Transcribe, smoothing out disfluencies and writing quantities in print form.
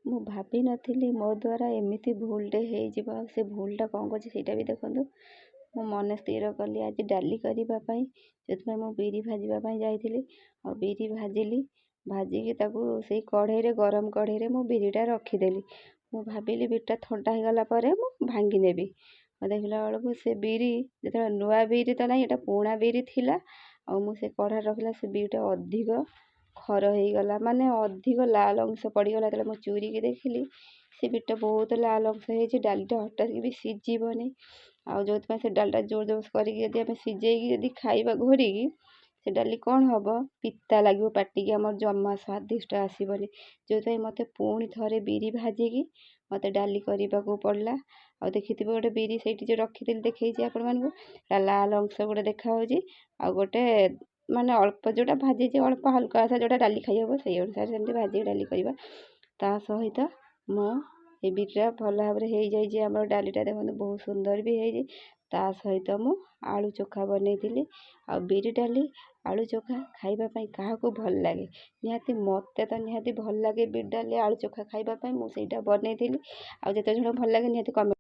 ମୁଁ ଭାବିନଥିଲି ମୋ ଦ୍ୱାରା ଏମିତି ଭୁଲଟେ ହେଇଯିବ। ଆଉ ସେ ଭୁଲଟା କ'ଣ କରିଛି ସେଇଟା ବି ଦେଖନ୍ତୁ। ମୁଁ ମନେ ସ୍ଥିର କଲି ଆଜି ଡାଲି କରିବା ପାଇଁ, ସେଥିପାଇଁ ମୁଁ ବିରି ଭାଜିବା ପାଇଁ ଯାଇଥିଲି। ଆଉ ବିରି ଭାଜିଲି, ଭାଜିକି ତାକୁ ସେଇ କଢ଼େଇରେ, ଗରମ କଢ଼େଇରେ ମୁଁ ବିରିଟା ରଖିଦେଲି। ମୁଁ ଭାବିଲି ବିରିଟା ଥଣ୍ଡା ହେଇଗଲା ପରେ ମୁଁ ଭାଙ୍ଗି ନେବି। ଆଉ ଦେଖିଲା ବେଳକୁ ସେ ବିରି ଯେତେବେଳେ ନୂଆ ବିରି ତ ନାହିଁ, ଏଇଟା ପୁରୁଣା ବିରି ଥିଲା। ଆଉ ମୁଁ ସେ କଢ଼ାରେ ରଖିଲା, ସେ ବିରିଟା ଅଧିକ ଖର ହେଇଗଲା, ମାନେ ଅଧିକ ଲାଲ ଅଂଶ ପଡ଼ିଗଲା। ଯେତେବେଳେ ମୁଁ ଚୁରିକି ଦେଖିଲି, ସେ ବିରିଟା ବହୁତ ଲାଲ ଅଂଶ ହେଇଛି। ଡାଲିଟା ହଠାତ୍ ବି ସିଝିବନି। ଆଉ ଯେଉଁଥିପାଇଁ ସେ ଡାଲିଟା ଜୋର ଜବରଦସ୍ତ କରିକି ଯଦି ଆମେ ସିଝେଇକି ଯଦି ଖାଇବା ଘୋରିକି, ସେ ଡାଲି କ'ଣ ହେବ? ପିତା ଲାଗିବ ପାଟିକି, ଆମର ଜମା ସ୍ୱାଦିଷ୍ଟ ଆସିବନି। ଯେଉଁଥିପାଇଁ ମୋତେ ପୁଣି ଥରେ ବିରି ଭାଜିକି ମୋତେ ଡାଲି କରିବାକୁ ପଡ଼ିଲା। ଆଉ ଦେଖିଥିବେ, ଗୋଟେ ବିରି ସେଇଠି ଯେଉଁ ରଖିଥିଲି, ଦେଖେଇଛି ଆପଣମାନଙ୍କୁ, ଲାଲ ଅଂଶ ଗୋଟେ ଦେଖାହେଉଛି ଆଉ ଗୋଟେ ମାନେ ଅଳ୍ପ ଯେଉଁଟା ଭାଜିଛି, ଅଳ୍ପ ହାଲୁକା ଅଂଶ ଯେଉଁଟା ଡାଲି ଖାଇ ହେବ, ସେଇ ଅନୁସାରେ ସେମିତି ଭାଜିକି ଡାଲି କରିବା। ତା ସହିତ ମୁଁ ଏ ବିରିଟା ଭଲ ଭାବରେ ହେଇଯାଇଛି। ଆମର ଡାଲିଟା ଦେଖନ୍ତୁ, ବହୁତ ସୁନ୍ଦର ବି ହେଇଛି। ତା ସହିତ ମୁଁ ଆଳୁ ଚୋଖା ବନେଇଥିଲି। ଆଉ ବିରି ଡାଲି ଆଳୁ ଚୋଖା ଖାଇବା ପାଇଁ କାହାକୁ ଭଲ ଲାଗେ? ନିହାତି ମୋତେ ତ ନିହାତି ଭଲ ଲାଗେ ବିରି ଡାଲି ଆଳୁ ଚୋଖା ଖାଇବା ପାଇଁ। ମୁଁ ସେଇଟା ବନେଇଥିଲି। ଆଉ ଯେତେ ଜଣ ଭଲ ଲାଗେ, ନିହାତି କମେଣ୍ଟ